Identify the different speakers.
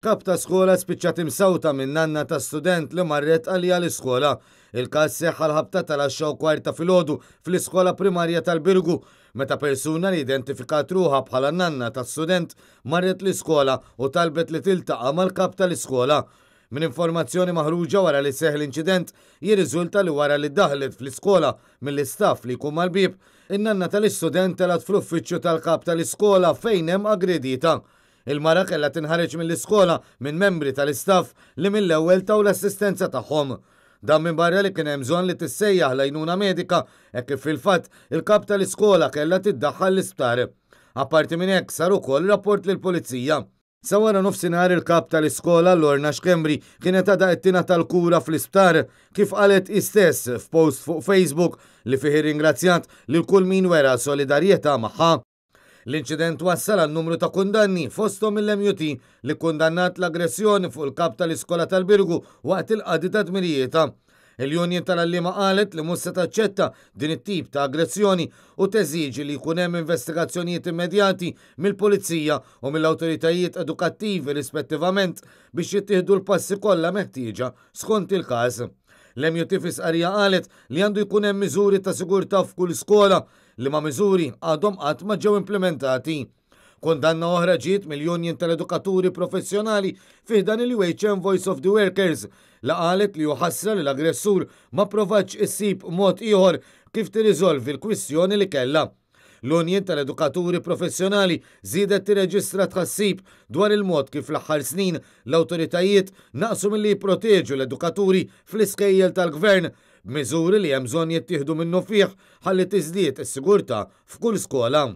Speaker 1: Kap ta' skola spiċċat imsawta minn nanna ta' student li marret għaliha l-iskola. Il-każ seħħ għall-ħabta tal-10:15 ta' filgħodu fl-iskola primarja tal-Birgu meta persuna li identifikat ruħha bħala nanna ta' student marret l-iskola u talbet li tiltaqa' mal-kap tal-iskola. Minn informazzjoni maħruġa wara li seħħ l-inċident jirriżulta li wara li daħlet fl-iskola mill-istaff li jkun mal-bieb, in-nanna tal-istudent telgħet fl-uffiċċju tal-kap tal-iskola fejn hemm aggredita. Il-mara kellha tinħareġ mill-iskola minn membri tal-istaff li mill-ewwel taw l-assistenza tagħhom. Dan minbarra li kien hemm bżonn li tissejjaħ l-għajnuna medika hekk kif fil-fatt il-kap tal-iskola kellha tiddaħħal l-isptar. Apparti minn hekk sar ukoll rapport lill-Pulizija. Sa wara nofsinhar il-kap tal-iskola Lorna Schembri kienet għadha qed tingħata l-kura fl-isptar kif qalet hi stess f'post fuq Facebook li fih irringrazzjat lil kull min wera solidarjetà magħha. L-inċident wassal għal numru ta' kundanni, fosthom mill-MUT li kkundannat l-aggressjoni fuq il-kap tal-iskola tal-Birgu waqt il-qadi ta' dmirijietha. Il-Union tal-Għalliema qalet li mhux se taċċetta din it-tip ta' aggressjoni u teżiġi li jkun hemm investigazzjonijiet immedjati mill-Pulizija u mill-awtoritajiet edukattivi rispettivament biex jittieħdu l-passi kollha meħtieġa skont il-każ. L-MUT fi stqarrija qalet li għandu jkun hemm miżuri ta' sigurtà f'kull skola liema miżuri għadhom qatt ma ġew implimentati. Kundanna oħra ġiet mill-Union tal-Edukaturi Professjonali fi ħdan il-UHM Voice of the Workers li qalet li hu ħasra li l-aggressur ma pprovatx issib mod ieħor kif tirriżolvi l-kwistjoni li kellha. L-Union tal-Edukaturi Professjonali żiedet tirreġistra tħassib dwar il-mod kif fl-aħħar snin l-awtoritajiet naqsu milli jipproteġu l-edukaturi fl-iskejjel tal-Gvern b'miżuri li hemm bżonn jittieħdu minnufih ħalli tiżdied is-sigurtà f'kull skola.